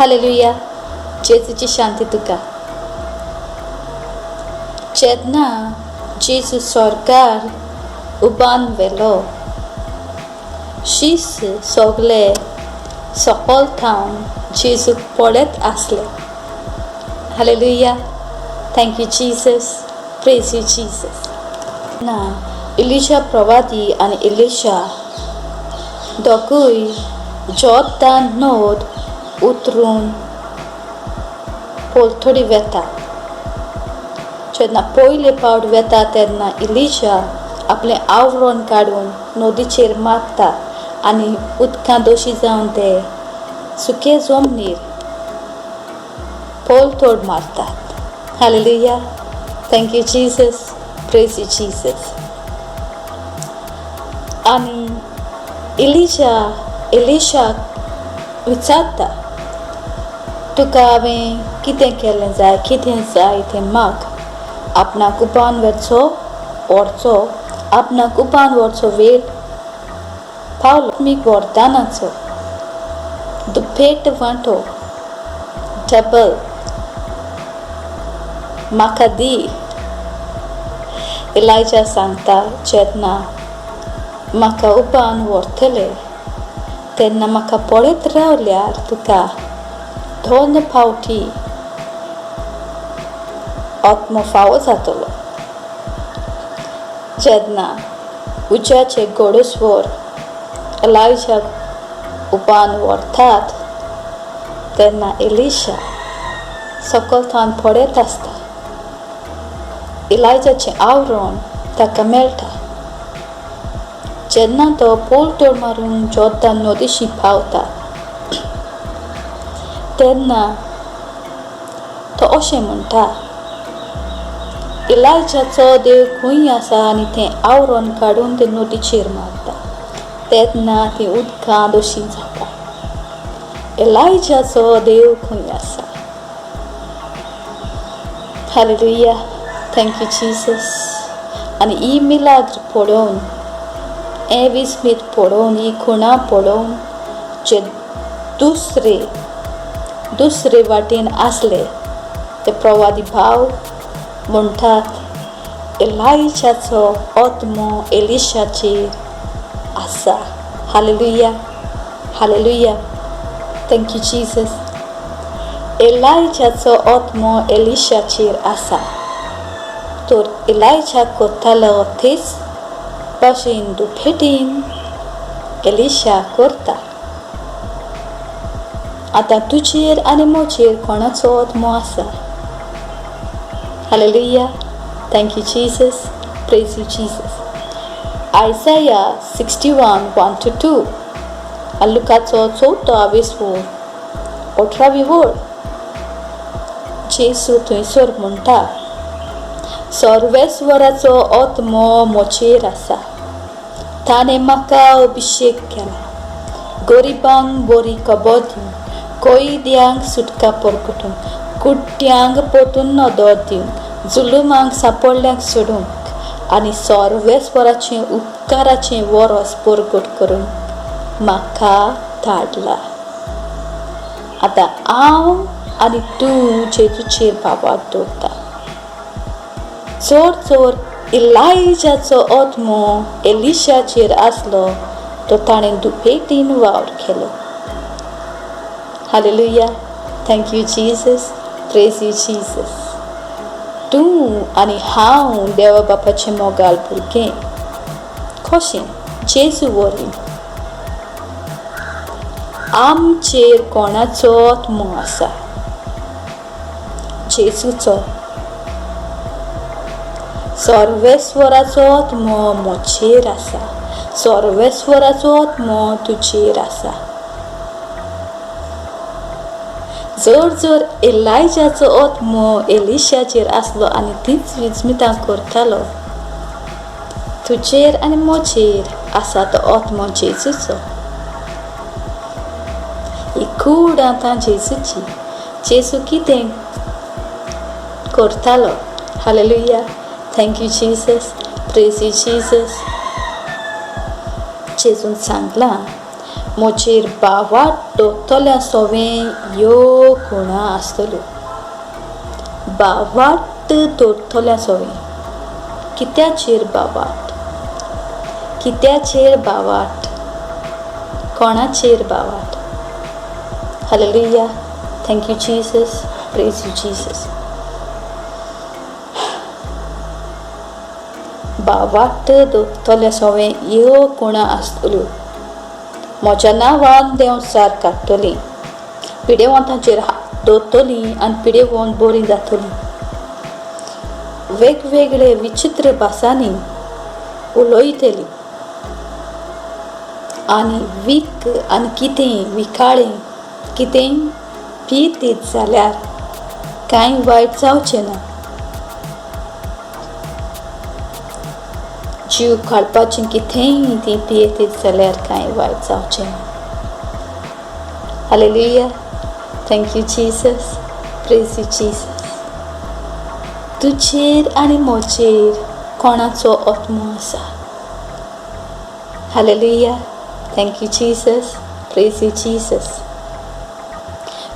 Hallelujah. जेजूची शांती तुका. जेन्ना जेजू स्वर्गार उबान व्हेलो, शीस सगले सकल थावन जेजूक पळयत आसले. Hallelujah. Thank you Jesus, praise you Jesus. ना इलिशा प्रवादी आनी इलिशा दोगूय जोर्दान नद उतरून पलतडी वेता. जेन्ना पयले पावट वेता तेन्ना इलिशा आपलें आवरण काडून नदीचेर मारता आनी उदकां दोशी जावन ते सुके जमनीर पलतड मारतात. Hallelujah. Thank you Jesus, praise you Jesus. आनी इलिशा एलिशाक विचारता, तुका हांवें कितें केलें जाय, कितें जाय तें माग. आपणाक उपान व्हरचो व्हरचो आपणाक उपान व्हरचो वेळ पावलो. आत्मीक वरदानाचो दुपेट वांटो, डबल म्हाका दी. इलायजा सांगता, जेन्ना म्हाका उपान व्हरतले तेन्ना म्हाका पळयत रावल्यार तुका दोन फावटी आत्मो फावो जातलो. जेन्ना उज्याचे घोडेस्वर एलायजाक उपान व्हरतात तेन्ना एलिशा सकयल थावन पळयत आसता. इलायजाचें आवरण ताका मेळटा. जेन्ना तो पोलतोड मारून जोर्दान नदीशी पावता तेन्ना तो अशें म्हणटा, इलायजाचो देव खंय आसा? आनी तें आवरण काडून ते नदीचेर मारता तेन्ना ती उदकां दोशी जाता. एलायजाचो देव खंय आसा? Hallelujah. Thank you Jesus. आनी ही मिलाग्र पळोवन, हें विस्मीत पळोवन, ही खुणा पळोवन जे दुसरे दुसरे वाटेन आसले ते प्रवादी भाव म्हणटात, एलायजाचो आत्मो एलिशाचेर आसा. Hallelujah, hallelujah. Thank you Jesus. एलायजाचो आत्मो एलिशाचेर आसा तर एलायजा करतालो तेच भाशेन दुपेटीन एलिशा करता. आतां तुजेर आनी म्हजेर कोणाचो आत्मो आसा? Hallelujah. Thank you Jesus, praise you Jesus. Isaiah 61:1-2 आनी लुकाचो चवथो आवेसवोर 18वी वळ. जेसू थंयसर म्हणटा, सर्वेस्वराचो आत्मो म्हजेर आसा, ताणें म्हाका अभिशेक केला गरिबांक बरी खबर दिवंक, कैद्यांक सुटका परगटूंक, कुड्ड्यांक परतून नदर दिवंक, जुलुमांक सांपडल्यांक सोडूंक आनी सर्वेस्वराचें उपकाराचें वरस परगट करूंक म्हाका धाडला. आतां हांव आनी तूं जेजूचेर भावार्थ दवरता. चड चड इलायजाचो आत्मो एलिशाचेर आसलो तो ताणें दुपेटीन वावर केलो. Hallelujah. Thank you Jesus, praise you Jesus. तूं आनी हांव देवा बापाचें मोगाल भुरगें कशें जेजू वरी आमचेर कोणाचो आत्मो आसा? जेजूचो. सर्वेस्वराचो आत्मो म्हजेर आसा, सर्वेस्वराचो आत्मो तुजेर आसा. जर जर एलायजाचो आत्मो एलिशाचेर आसलो आनी तीच विस्मितां करतालो, तुजेर आनी म्हजेर आसा तो आत्मो जेजूचो. ही कूड आतां जेजूची. जेजू कितें करतालो? Hallelujah. Thank you Jesus, praise you Jesus. जेजून सांगलां, म्हजेर भावार्थ दवरतल्या सोवें ह्यो खुणा आसतल्यो. भावार्थ दवरतल्या सोवें. कित्याचेर भावार्थ? कित्याचेर भावार्थ? कोणाचेर भावार्थ? Hallelujah. Thank you Jesus. Praise you Jesus. भावार्थ दवरतल्या सोवें ह्यो खुणा आसतल्यो. म्हज्या नांवान देंवचार काडटलीं, पिडेवंतांचेर हात दवरतलीं आनी पिडेवंत बरीं जातलीं. वेगवेगळे विचित्र भासांनी उलयतलीं आनी वीख आनी कितें विखाळें कितेंय पियेतीत जाल्यार कांय वायट जावचें ना. जीव काडपाचें कितेंय तीं पियेतीत जाल्यार कांय वायट जावचें ना. Hallelujah. Thank you Jesus. Praise you Jesus. तुजेर आनी म्हजेर कोणाचो आत्मो आसा? Hallelujah. Thank you Jesus. Praise you Jesus.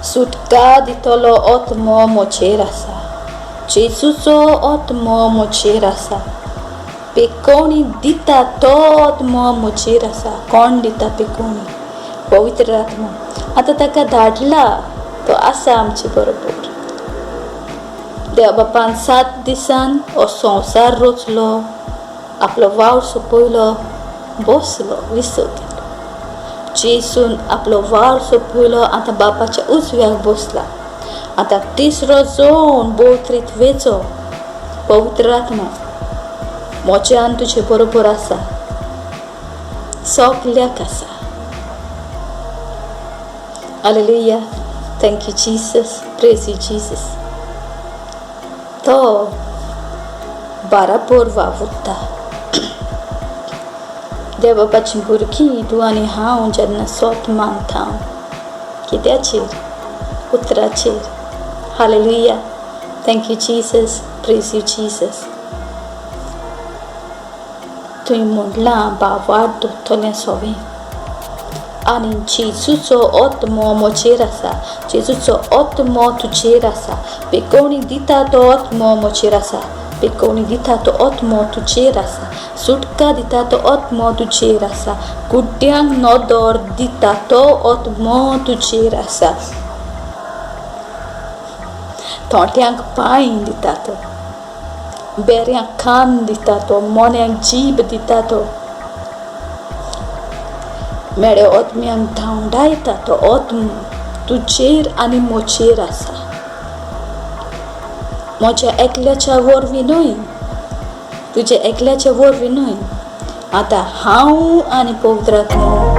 सुटका दितलो आत्मो म्हजेर आसा. जेजूचो आत्मो म्हजेर आसा. पेकोवणी दिता तो आत्मो म्हजेर आसा. कोण दिता पेकोवणी? पवित्र आत्मो. आतां ताका धाडला, तो आसा आमचे बरोबर. देव बापान 7 दिसान हो संवसार रचलो, आपलो वावर सोंपयलो, बसलो, विसव घेतलो. जेजून आपलो वावर सोंपयलो, आतां बापाच्या उजव्याक बसला. आतां तिसरो जोन बोत्रित्वेचो पवित्र आत्मा म्हज्या आनी तुजे बरोबर आसा, सगल्याक आसा. Hallelujah. Thank you Jesus. Praise you Jesus. तो बाराबोर वावुरता. देव बापाची भुरगीं तूं आनी हांव जेन्ना सोत मानता कित्याचेर? उतराचेर. Hallelujah. Thank you Jesus. Praise you Jesus. तुवें म्हणलां भावार्थ दवरतलें सोवें आनी जेजूचो आत्मो म्हजेर आसा. जेजूचो आत्मो तुजेर आसा. पेकोवणी दिता तो आत्मो म्हजेर आसा. पेकोवणी दिता तो आत्मो तुजेर आसा. सुटका दिता तो आत्मो तुजेर आसा. गुड्ड्यांक नदर दिता तो आत्मो तुजेर आसा. थोंट्यांक पांय दिता तो, बेऱ्यांक कान दिता तो, मोन्यांक जीब दिता तो, मेळे आत्म्यांक धांवडायता तो आत्मो तुजेर आनी म्हजेर आसा. म्हज्या एकल्याच्या वरवीं न्हय, तुज्या एकल्याच्या वरवीं न्हय, आतां हांव आनी पवित्र आत्मो